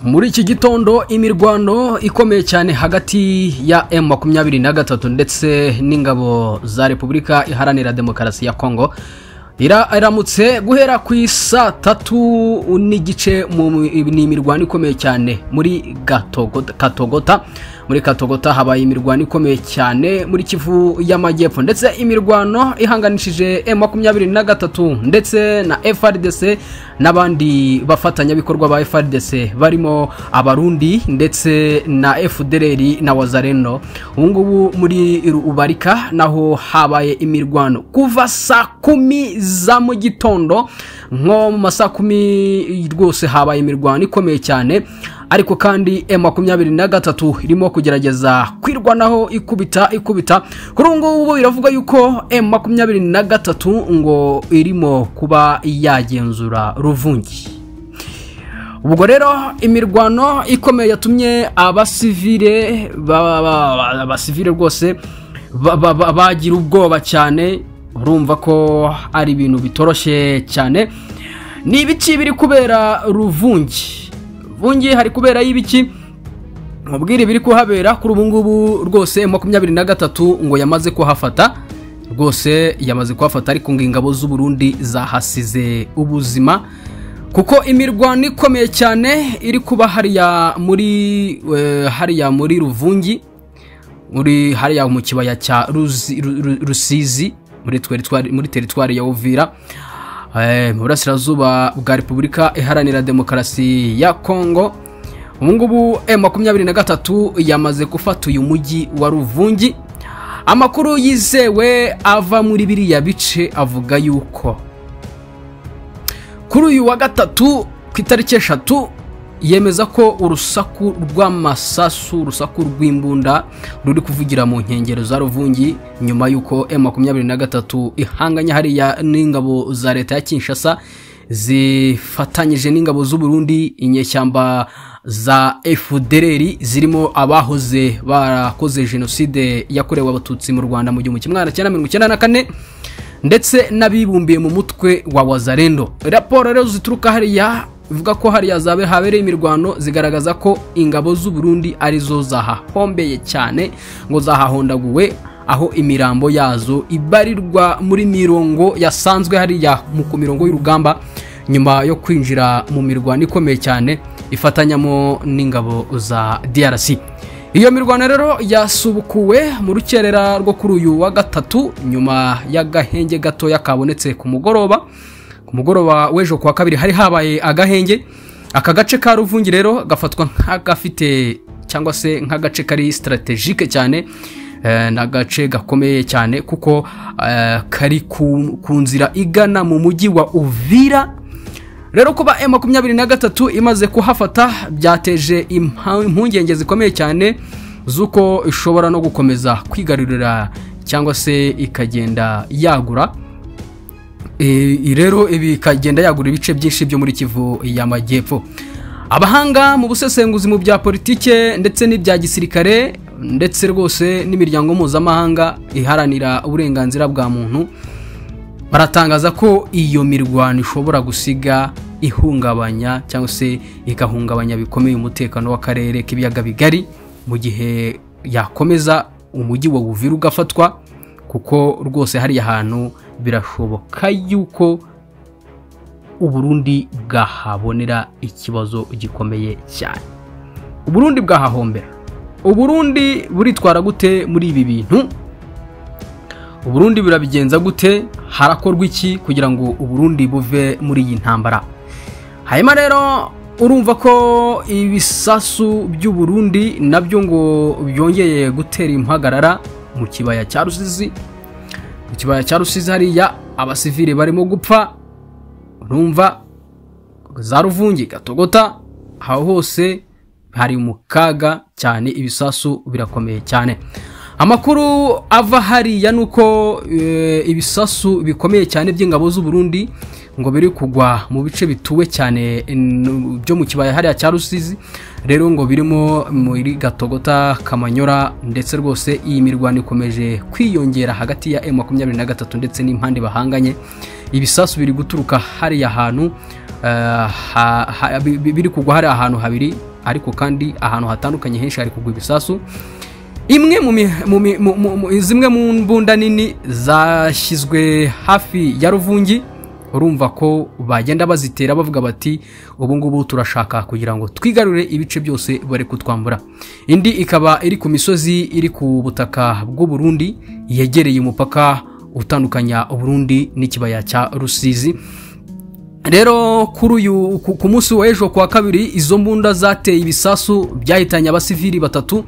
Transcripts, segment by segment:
Muri iki gitondo imirwano ikomeye cyane hagati ya M23 ndetse n'ingabo za Repubulika Iharanira Demokarasi ya Kongo iramutse guhera ku isaa 3:15 ni imirwano ikomeye cyane muri Katogota. Muri Katogota habaye imirwano ikomeye cyane muri Kivu y'Amajyepfo, ndetse imirwano ihanganishije M23 ndetse na FARDC n'abandi bafatanyabikorwa ba FARDC barimo Abarundi ndetse na FDLR na Wazalendo. Ubu ngubu muri Rubarika naho habaye imirwano kuva saa 10 za mu gitondo, nko mu masaa 10 rwose habaye imirwano ikomeye cyane. Ariko kandi M23 irimo kugerageza kwirwanaho ikubita. Kuri ubu ngubu biravuga yuko M23 ngo irimo kuba yagenzura Ruvungi. Ubwo rero imirwano ikomeye yatumye abasivile rwose bagira ubwoba cyane. Urumva ko ari ibintu bitoroshye cyane. Ni ibiki biri kubera Ruvungi? Ruvungi hari kubera y'ibiki? Mubwire biri kuhabera kuri ubu ngubu rwose M23 ngo yamaze kuhafata, rwose yamaze kuhafata, ariko ngo ingabo z'u Burundi zahasize ubuzima kuko imirwano ikomeye cyane iri kuba hariya muri Ruvungi, muri hariya mu kibaya cya Rusizi muri teritwari ya Uvira, mu burasirazuba bwa Repubulika Iharanira Demokarasi ya Kongo. Ubu ngubu M23 yamaze gufata uyu mujyi wa Ruvungi. Amakuru yizewe ava muri biriya bice avuga yuko kuri uyu wa gatatu ku itariki 3 yemeza ko urusaku rw'amasasu, urusaku rw'imbunda ruri kuvugira mu nkengero za Ruvungi nyuma yuko M23 ihanganye hariya n'ingabo za leta ya Kinshasa zifatanyije n'ingabo z'u Burundi, inyeshyamba za FDLR zirimo abahoze barakoze jenoside yakorewe Abatutsi mu Rwanda mu 1994 ndetse n'abibumbiye mu mutwe wa Wazalendo. Raporo rero zituruka hariya ivuga ko hariya zabe habereye imirwano zigaragaza ko ingabo z'u Burundi arizo zahahombeye cyane, ngo zahahondaguwe, aho imirambo yazo ibarirwa muri mirongo yasanzwe hariya mu mirongo y'urugamba nyuma yo kwinjira mu mirwano ikomeye cyane ifatanyamo n'ingabo za DRC. Iyo mirwano rero yasubukuwe mu rukerera rwo kuri uyu wa gatatu nyuma y'agahenge gatoya kabonetse ku mugoroba. Ku mugoroba w'ejo kuwa kabiri hari habaye agahenge. Aka gace ka Ruvungi rero gafatwa nk'agafite cyangwa se nk'agace kari strategique cyane, n'agace gakomeye cyane kuko kari ku nzira igana mu mujyi wa Uvira. Rero kuba M23 imaze kuhafata byateje impungenge zikomeye cyane z'uko ishobora no gukomeza kwigarurira cyangwa se ikagenda yagura. Rero ibi ikagenda yagura ibice byinshi byo muri Kivu y'Amajyepfo. Abahanga mu busesenguzi mu bya politike ndetse n'ibya gisirikare ndetse rwose n'imiryango mpuzamahanga iharanira uburenganzira bwa muntu baratangaza ko iyo mirwano ishobora gusiga ihungabanya cyangwa se igahungabanya bikomeye umutekano w'akarere k'ibiyaga bigari mu gihe yakomeza umujyi wa Uvira ugafatwa, kuko rwose hariya hantu birashoboka yuko Uburundi bwahabonera ikibazo gikomeye cyane. Uburundi bwahahombera. Uburundi buritwara gute muri ibi bintu? Uburundi burabigenza gute? Harakorwa iki kugira ngo Uburundi buve muri iyi ntambara? Hanyuma rero urumva ko ibisasu by'u Burundi nabyo ngo byongeye gutera impagarara mu kibaya cya Rusizi. Mu kibaya cya Rusizi hariya abasivile barimo gupfa. Urumva za Ruvungi, Katogota, aho hose hari mu kaga cyane, ibisasu birakomeye cyane. Amakuru ava hariya nuko ibisasu bikomeye cyane by'ingabo z'u Burundi ngo biri kugwa mu bice bituwe cyane byo mu kibaya hariya cya Rusizi. Rero ngo birimo muri Gatogota, Kamanyora, ndetse rwose iyi mirwano ikomeje kwiyongera hagati ya M23 ndetse n'impande bahanganye. Ibisasu biri guturuka hariya hantu biri kugwa hariya ahantu habiri Ariko kandi ahantu hatandukanye henshi hari kugwa ibisasu. Imwe mu zimwe mu mbunda nini zashyizwe hafi ya Ruvungi, urumva ko bagenda bazitera bavuga bati ubu ngubu turashaka kugira ngo twigarure ibice byose bari kutwambura. Indi ikaba iri ku misozi iri ku butaka bw'u Burundi yegereye umupaka utandukanya Burundi n'ikibaya cya Rusizi. Rero kuri uyu ku munsi w'ejo kwa kabiri, izo mbunda zateye ibisasu byahitanye abasivili 3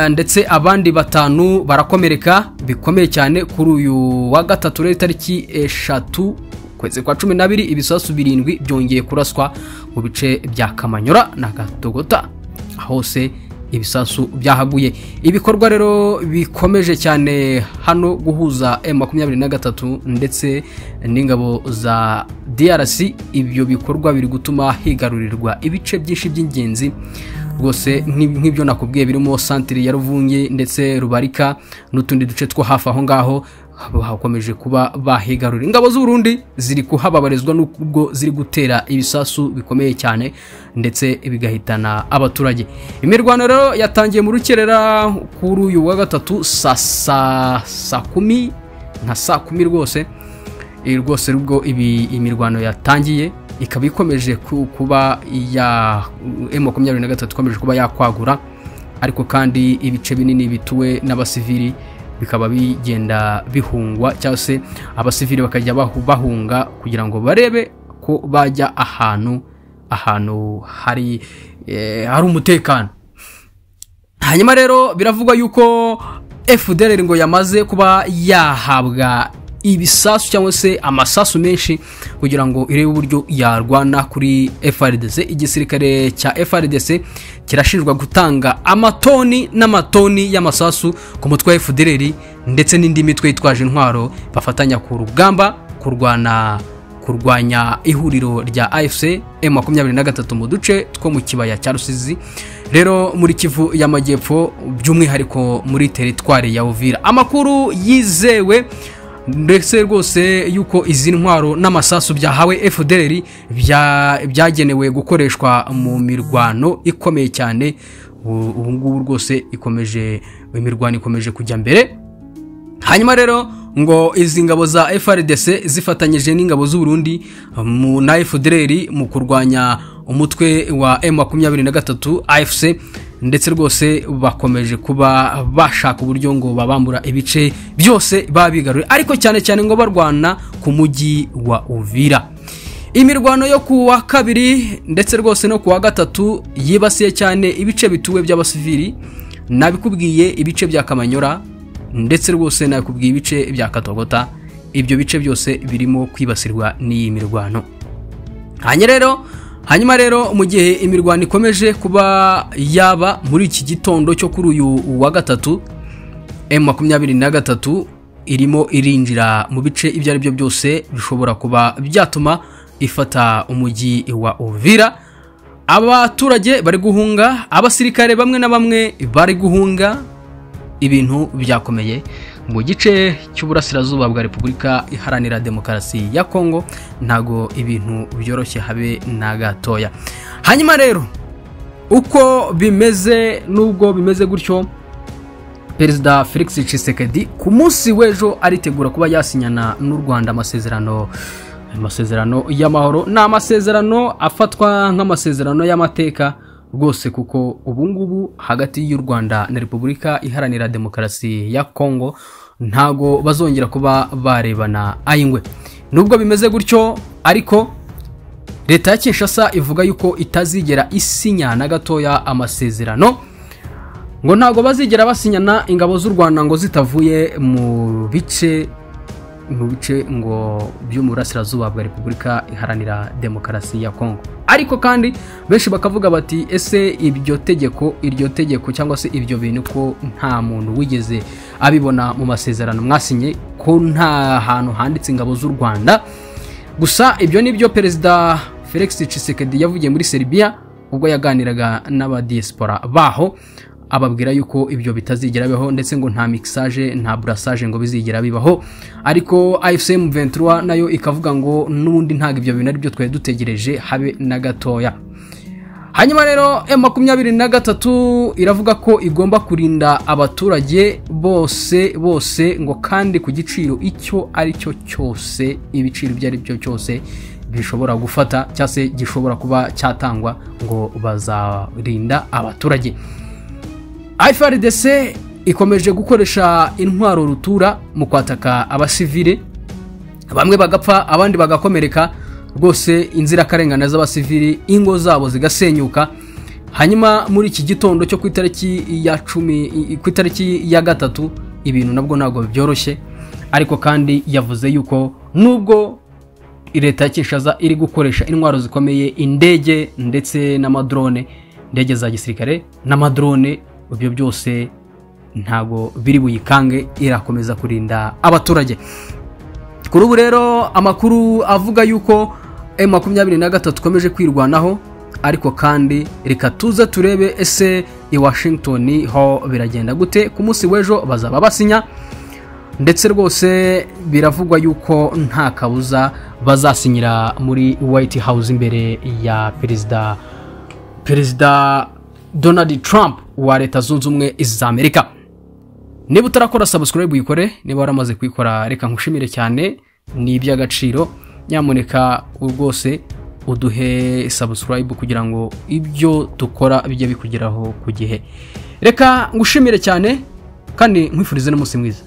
ndetse abandi 5 barakomereka bikomeye cyane. Kuri uyu wa gatatu rero tariki 3 kwezi kwa 12, ibisasu 7 byongeye kuraswa mu bice bya Kamanyora na Gatogota, hose ibisasu byahaguye. Ibikorwa rero bikomeje cyane hano guhuza M23 ndetse n'ingabo za DRC. Ibyo bikorwa biri gutuma higarurirwa ibice byinshi by'ingenzi rwose, nk'ibyo nakubwiye birimo santire ya Ruvungi ndetse Rubarika n'utundi duce two hafi aho ngaho hakomeje kuba bahigarurira. Ingabo z'u Burundi ziri kuhababarizwa n'ubwo ziri gutera ibisasu bikomeye cyane ndetse bigahitana abaturage. Imirwano rero yatangiye mu rukerera kuri uyu wa gatatu saa 10 nka saa 10 rwose rwose ubwo imirwano yatangiye, ikaba ikomeje kuba ya M23 ikomeje kuba yakwagura, ariko kandi ibice binini bituwe n'abasivili bikaba bigenda bihungwa, cyangwa se abasivili bakajya bahunga kugira ngo barebe ko bajya ahantu hari umutekano. Hanyuma rero biravugwa yuko FDLR ngo yamaze kuba yahabwa ibisasu cyangwa se amasasu menshi kugira ngo irebe uburyo yarwana kuri FARDC. Igisirikare cya FARDC kirashinjwa gutanga amatoni n'amatoni y'amasasu ku mutwe wa FDLR ndetse n'indi mitwe yitwaje intwaro bafatanya ku rugamba kurwanya ihuriro rya AFC M23 mu duce two mu kibaya cya Rusizi, rero muri Kivu y'Amajyepfo by'umwihariko muri teritwari ya Uvira. Amakuru yizewe ndetse rwose yuko izi ntwaro n'amasasu byahawe FDLR byagenewe gukoreshwa mu mirwano ikomeye cyane. Ubu ngubu rwose ikomeje imirwano ikomeje kujya mbere. Hanyuma rero ngo izi ngabo za FARDC zifatanyije n'ingabo z'u Burundi na FDLR mu kurwanya umutwe wa M23 AFC, ndetse rwose bakomeje kuba bashaka uburyo ngo babambura ibice byose babigarure, ariko cyane cyane ngo barwana ku mujyi wa Uvira. Imirwano yo kuwa kabiri ndetse rwose no kuwa gatatu yibasiye cyane ibice bituwe by'abasivili. Nabikubwiye ibice bya Kamanyora ndetse rwose nakubwiye ibice bya Katogota, ibyo bice byose birimo kwibasirwa n'iyi mirwano. Hanyuma rero mu gihe imirwano ikomeje kuba yaba muri iki gitondo cyo kuri uyu wa gatatu, M23 irimo irinjira mu bice ibyo ari byo byose bishobora kuba byatuma ifata umujyi wa Uvira. Abaturage bari guhunga, abasirikare bamwe na bamwe bari guhunga, ibintu byakomeye mu gice cy'uburasirazuba bwa Repubulika Iharanira Demokarasi ya Kongo. Ntago ibintu byoroshye habe na gatoya. Hanyuma rero uko bimeze, nubwo bimeze gutyo, Perezida Felix Tshisekedi ku munsi w'ejo aritegura kuba yasinyana n'u Rwanda amasezerano y'amahoro. Ni amasezerano afatwa nk'amasezerano y'amateka rwose, kuko ubu ngubu hagati y'u Rwanda na Repubulika Iharanira Demokarasi ya Kongo ntago bazongera kuba barebana ayingwe. Nubwo bimeze gutyo ariko leta ya Kinshasa ivuga yuko itazigera isinya na gatoya amasezerano, ngo ntago bazigera basinyana ingabo z'u Rwanda ngo zitavuye mu bice ngo by'umurasirazuba bwa Repubulika Iharanira Demokarasi ya Kongo. Ariko kandi benshi bakavuga bati ese iryo tegeko cyangwa se ibyo bintu ko nta muntu wigeze abibona mu masezerano mwasinye, ko nta hantu handitse ingabo z'u Rwanda. Gusa ibyo nibyo Perezida Felix Tshisekedi yavugiye muri Serbia ubwo yaganiraga n'abadiaspora baho, ababwira yuko ibyo bitazigera bibaho, ndetse ngo nta mixage nta brassage ngo bizigira bibaho. Ariko AFC M23 nayo ikavuga ngo nubundi ntago ibyo bintu ari byo twari dutegereje habe na gatoya. Hanyuma rero M23 iravuga ko igomba kurinda abaturage bose bose, ngo kandi ku giciro icyo ari cyo cyose, ibiciro ibyo ari byo cyose bishobora gufata cyangwa se gishobora kuba cyatangwa, ngo bazarinda abaturage. FARDC ikomeje gukoresha intwaro rutura mu kwataka abasivile, bamwe bagapfa abandi bagakomereka, rwose inzirakarengane z'abasivili ingo zabo zigasenyuka. Hanyuma muri iki gitondo cyo ku itariki ya 10, ku itariki ya 3, ibintu nabwo ntabwo byoroshye. Ariko kandi yavuze yuko nubwo leta ya Kinshasa iri gukoresha intwaro zikomeye, indege ndetse n'amadrone, indege za gisirikare n'amadrone, ibyo byose ntago biri buyikange, irakomeza kurinda abaturage. Kuri ubu rero amakuru avuga yuko M23 ikomeje kwirwanaho, ariko kandi reka tuze turebe ese i Washington ho biragenda gute. Ku munsi w'ejo bazaba basinya, ndetse rwose biravugwa yuko nta kabuza bazasinyira muri White House imbere ya Perezida Donald Trump wa Leta Zunze Ubumwe za Amerika. Niba utarakora subscribe uyikore, niba waramaze kuyikora reka nkushimire cyane, ni iby'agaciro. Nyamuneka rwose uduhe subscribe kugira ngo ibyo dukora bijye bikugeraho ku gihe. Reka ngushimire cyane kandi nkwifurize n'umunsi mwiza.